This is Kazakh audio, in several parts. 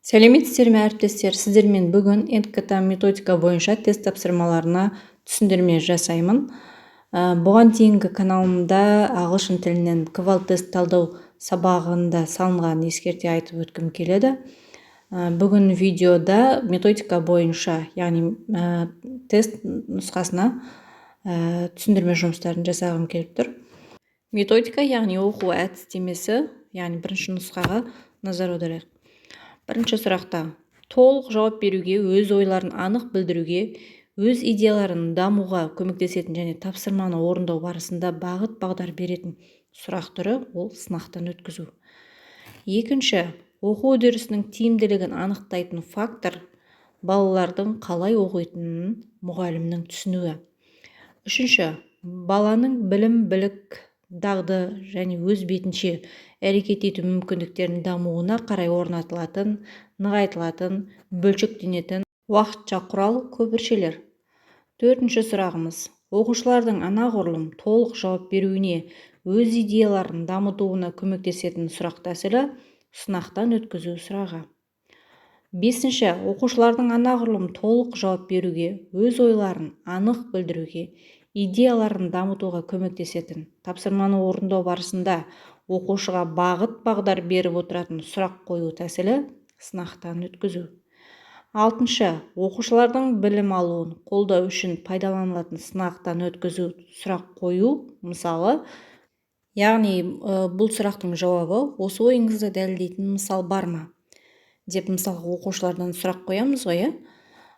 Сәлеметсіздер ме, әріптестер! Сіздермен бүгін НКТ методика бойынша тест тапсырмаларына түсіндірме жасаймын. Бұған дейінгі каналымда ағылшын тілінен квал тест талдау сабағында салынған, ескерте айтып өткім келеді. Бүгін видеода методика бойынша, яғни тест нұсқасына түсіндірме жұмыстарын жасағым келіп тұр. Методика, яғни оқу әдістемесі, яғни бірінші нұсқаға назар аударайық. Бірінші сұрақта толық жауап беруге, өз ойларын анық білдіруге, өз идеяларын дамуға көмектесетін және тапсырманы орындау барысында бағыт бағдар беретін сұрақ түрі – ол сынақтан өткізу. Екінші, оқу үдерісінің тиімділігін анықтайтын фактор – балалардың қалай оқитынын мұғалімнің түсінуі. Үшінші, баланың білім, білік, дағды және өз бетінше әрекет ету мүмкіндіктерінің дамуына қарай орнатылатын, нығайтылатын, бөлшектенетін уақытша құрал – көпіршелер. Төртінші сұрағымыз: оқушылардың анағұрлым толық жауап беруіне, өз идеяларын дамытуына көмектесетін сұрақ тәсілі – сынақтан өткізу сұрағы. Бесінші, оқушылардың анағұрлым толық жауап беруге, өз ойларын анық білдіруге, идеяларын дамытуға көмектесетін, тапсырманы орындау барысында оқушыға бағыт бағдар беріп отыратын сұрақ қою тәсілі – сынақтан өткізу. Алтыншы, оқушылардың білім алуын қолдау үшін пайдаланылатын сынақтан өткізу сұрақ қою мысалы, яғни бұл сұрақтың жауабы: «Осы ойыңызды дәлелдейтін мысал бар ма?» деп, мысалға, оқушылардан сұрақ қоямыз ғой, иә.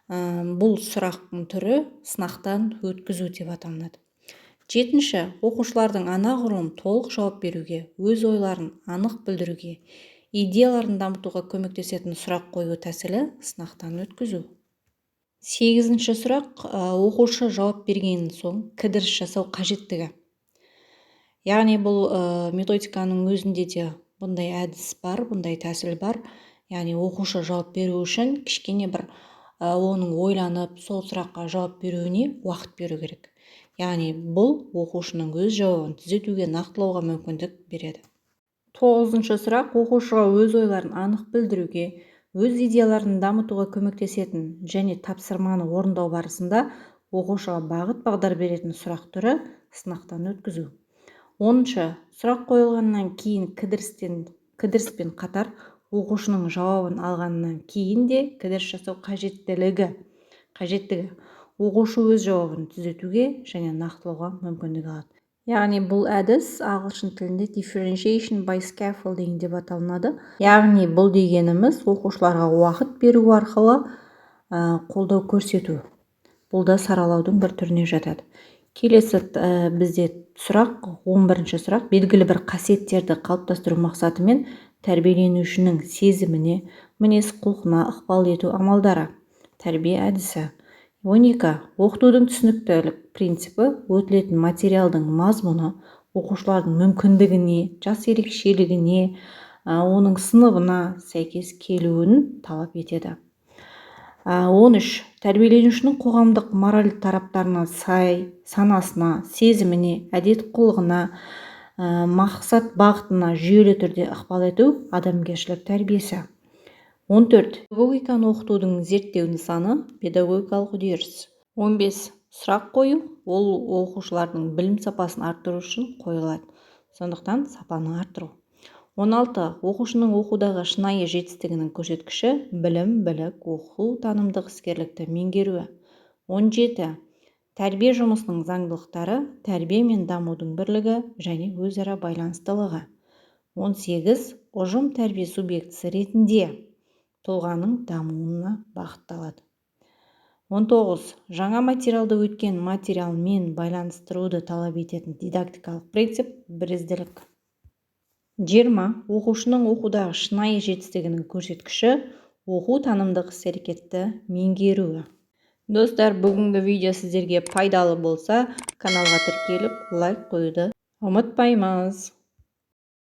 Бұл сұрақтың түрі сынақтан өткізу деп аталынады. Жетінші, оқушылардың анағұрлым толық жауап беруге, өз ойларын анық білдіруге, идеяларын дамытуға көмектесетін сұрақ қою тәсілі – сынақтан өткізу. Сегізінші сұрақ: оқушы жауап берген соң кідіріс жасау қажеттігі. Яғни бұл методиканың өзінде де бұндай әдіс бар, бұндай тәсіл бар. Яғни оқушы жауап беру үшін кішкене бір оның ойланып, сол сұраққа жауап беруіне уақыт беру керек. Яғни бұл оқушының өз жауабын түзетуге, нақтылауға мүмкіндік береді. Тоғызыншы сұрақ: оқушыға өз ойларын анық білдіруге, өз идеяларын дамытуға көмектесетін және тапсырманы орындау барысында оқушыға бағыт бағдар беретін сұрақ түрі – сынақтан өткізу. 10-шы, сұрақ қойылғаннан кейін кідіріспен қатар оқушының жауабын алғаннан кейін де кідіріс жасау қажеттігі. Оқушы өз жауабын түзетуге және нақтылауға мүмкіндік алады. Яғни бұл әдіс ағылшын тілінде differentiation by scaffolding деп аталынады. Яғни бұл дегеніміз – оқушыларға уақыт беру арқылы қолдау көрсету. Бұл да саралаудың бір түріне жатады. Келесі бізде сұрақ, 11 сұрақ: белгілі бір қасиеттерді қалыптастыру мақсатымен тәрбиеленушінің сезіміне, мінез құлқына ықпал ету амалдары – тәрбие әдісі. 12, оқытудың түсініктілік принципі: өтілетін материалдың мазмұны оқушылардың мүмкіндігіне, жас ерекшелігіне, оның сыныбына сәйкес келуін талап етеді. 13, тәрбиеленушінің қоғамдық мораль тараптарына сай санасына, сезіміне, әдет құлқына, мақсат бағытына жүйелі түрде ықпал ету – адамгершілік тәрбиесі. 14, педагогиканы оқытудың зерттеу нысаны – педагогикалық үдеріс. 15, сұрақ қою ол оқушылардың білім сапасын арттыру үшін қойылады, сондықтан сапаны арттыру. 16, оқушының оқудағы шынайы жетістігінің көрсеткіші – білім, білік, оқу танымдық іскерлікті меңгеруі. 17, тәрбие жұмысының заңдылықтары: тәрбие мен дамудың бірлігі және өзара байланыстылығы. 18, ұжым тәрбие субъектісі ретінде тұлғаның дамуына бағытталады. 19, жаңа материалды өткен материалмен байланыстыруды талап ететін дидактикалық принцип – бірізділік. 20, оқушының оқудағы шынайы жетістігінің көрсеткіші – оқу танымдық іс әрекетті меңгеруі. Достар, бүгінгі видео сіздерге пайдалы болса, каналға тіркеліп, лайк қоюды ұмытпаймыз.